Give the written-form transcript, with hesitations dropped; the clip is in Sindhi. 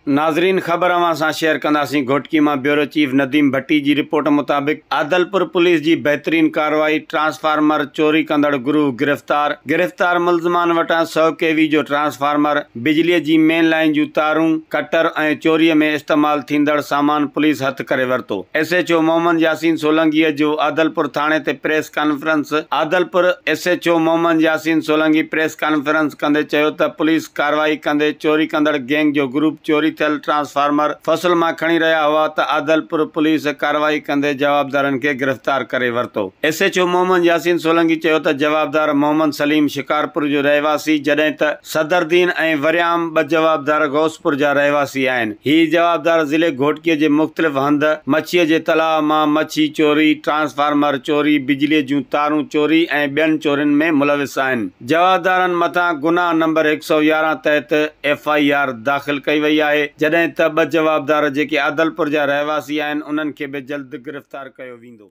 ناظرين خبر اوهان سان شيئر ڪنداسين گهوٽڪي مان بيورو چيف نديم ڀٽي جي رپورٽ مطابق عادلپور پوليس جي بهترين ڪارروائي ٽرانسفارمر چوري ڪندڙ گروهه گرفتار گرفتار ملزمان وٽان سئو ڪي وي جو ٽرانسفارمر بجلي جي مين لائين جون تارون ڪٽر ۽ چوري ۾ استعمال ٿيندڙ سامان پوليس هٿ ڪري ورتو S H O Muhammad Yasin Solangi جو عادلپور ٿاڻي تي press conference Adilpur S H O Muhammad Yasin Solangi press conference ڪندي چيو ته پوليس ڪارروائي ڪندي چوري ڪندڙ گينگ جو گروپ چوري ٿيل ٽرانسفارمر فصل مان کڻي رهيا هئا ته عادلپور پوليس ڪارروائي ڪندي جوابدارن کي گرفتار ڪري ورتو. S H O Muhammad Yasin Solangi چيو ته جوابدار محمد سليم شڪارپور جو رهواسي جڏهن ته صدردين ۽ وريام ٻه جوابدار غوثپور جا رهواسي آهن. هي جوابدار ضلعي گهوٽڪي جي مختلف هنڌ مڇي جي تلاء مان مڇي چوري، ٽرانسفارمر چوري، بجلي جون تارون چوري ۽ ٻين چورين ۾ ملوث آهن. جوابدارن مٿان گناهه نمبر 111 تحت ايف I R داخل ڪئي وئي آهي، جڏهن ته ٻه جوابدار جيڪي عادلپور جا رهواسي آهن انهن کي به جلد گرفتار ڪيو ويندو.